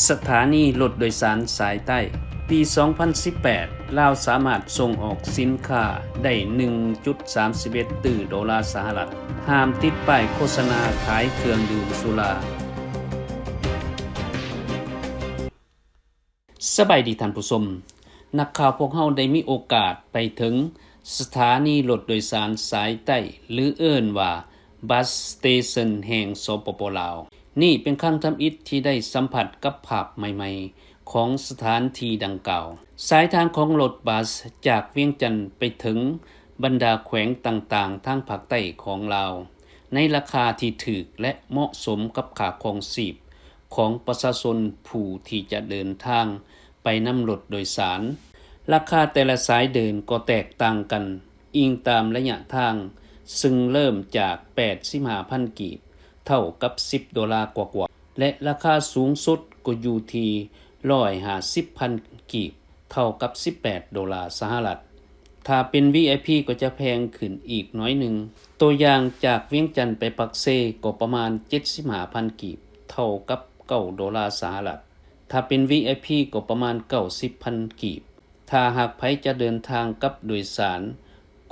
ສະຖານີລົດໂດຍສານສາຍໃຕ້. ປີສອງພັນສິບແປດ ລາວສາມາດສົ່ງອອກສິນຄ້າໄດ້ໜຶ່ງຈຸດສາມສິບເອັດຕື້ໂດລາສະຫະລັດ. ຫ້າມຕິດປ້າຍໂຄສະນາຂາຍເຄື່ອງດື່ມສຸລາ. ສະບາຍດີທ່ານຜູ້ຊົມ. ນັກຂ່າວພວກເຮົາໄດ້ມີໂອກາດໄປເຖິງສະຖານີລົດໂດຍສານສາຍໃຕ້ ຫຼື ເອີ້ນວ່າ bus station ແຫ່ງ ສປປ ລາວ. ນີ້ເປັນຄັ້ງທຳອິດທີ່ໄດ້ສຳຜັດກັບພາບໃໝ່ໆຂອງສະຖານທີ່ດັ່ງກ່າວ. ສາຍທາງຂອງລົດບັສຈາກວຽງຈັນໄປເຖິງບັນດາແຂວງຕ່າງໆທາງພາກໃຕ້ຂອງລາວ ໃນລາຄາທີ່ຖືກ ແລະ ເໝາະສົມກັບຄ່າຄອງຊີບຂອງປະຊາຊົນຜູ້ທີ່ຈະເດີນທາງໄປນຳລົດໂດຍສານ. ລາຄາແຕ່ລະສາຍເດີນກໍແຕກຕ່າງກັນ ອີງຕາມໄລຍະທາງ, ຊຶ່ງເລີ່ມຈາກແປດສິບຫ້າພັນກີບ ເທົ່າກັບສິບໂດລາກວ່າໆ ແລະ ລາຄາສູງສຸດກໍຢູ່ທີ່ຮ້ອຍຫ້າສິບພັນກີບ ເທົ່າກັບສິບແປດໂດລາສະຫະລັດ. ຖ້າເປັນ ວີໄອພີ ກໍຈະແພງຂຶ້ນອີກໜ້ອຍໜຶ່ງ. ຕົວຢ່າງ, ຈາກວຽງຈັນໄປປາກເຊກໍປະມານເຈັດສິບຫ້າພັນກີບ ເທົ່າກັບເກົ້າໂດລາສະຫະລັດ. ຖ້າເປັນ ວີໄອພີ ກໍປະມານເກົ້າສິບພັນກີບ. ຖ້າຫາກໃຜຈະເດີນທາງກັບໂດຍສານ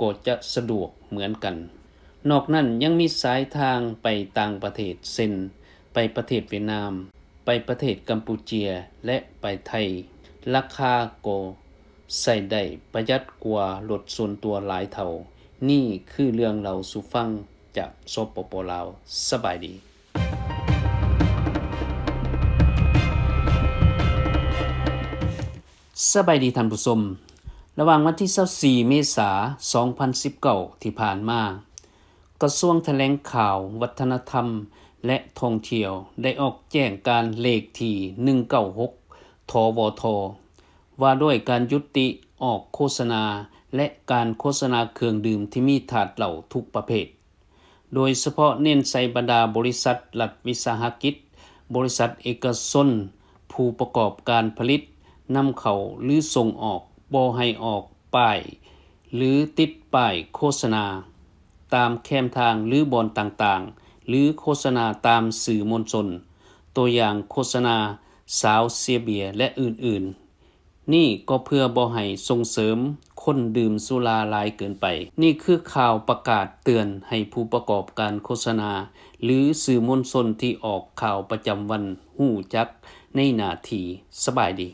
ກໍຈະສະດວກເໝືອນກັນ. ນອກນັ້ນຍັງມີສາຍທາງໄປຕ່າງປະເທດ ເຊັ່ນ ໄປປະເທດຫວຽດນາມ, ໄປປະເທດກຳປູເຈຍ ແລະ ໄປໄທ. ລາຄາກໍໃຊ້ໄດ້ປະຢັດກວ່າລົດສ່ວນຕົວຫຼາຍເທົ່າ. ນີ້ຄືເລື່ອງເລົ່າສູ່ຟັງຈາກ ສປປ ລາວ. ສະບາຍດີ. ສະບາຍດີທ່ານຜູ້ຊົມ. ລະຫວ່າງວັນທີຊາວສີ່ເມສາ ສອງພັນສິບເກົ້າ ທີ່ຜ່ານມາ, ກະຊວງຖະແຫຼງຂ່າວ, ວັດທະນະທຳ ແລະ ທ່ອງທ່ຽວ ໄດ້ອອກແຈ້ງການເລກທີໜຶ່ງເກົ້າຫົກ ທວທ ວ່າດ້ວຍການຢຸດຕິອອກໂຄສະນາ ແລະ ການໂຄສະນາເຄື່ອງດື່ມທີ່ມີທາດເຫຼົ້າທຸກປະເພດ. ໂດຍສະເພາະເນັ້ນໃສ່ບັນດາບໍລິສັດລັດວິສາຫະກິດ, ບໍລິສັດເອກະຊົນ, ຜູ້ປະກອບການຜະລິດ, ນຳເຂົ້າ ຫຼື ສົ່ງອອກ, ບໍ່ໃຫ້ອອກປ້າຍ ຫຼື ຕິດປ້າຍໂຄສະນາຕາມແຄມທາງ ຫຼື ບ່ອນຕ່າງໆ ຫຼື ໂຄສະນາຕາມສື່ມວນຊົນ, ຕົວຢ່າງໂຄສະນາສາວເຊຍເບຍ ແລະ ອື່ນໆ. ນີ້ກໍເພື່ອບໍ່ໃຫ້ສົ່ງເສີມຄົນດື່ມສຸລາຫຼາຍເກີນໄປ. ນີ້ຄືຂ່າວປະກາດເຕືອນໃຫ້ຜູ້ປະກອບການໂຄສະນາ ຫຼື ສື່ມວນຊົນທີ່ອອກຂ່າວປະຈຳວັນຮູ້ຈັກໃນໜ້າທີ່. ສະບາຍດີ.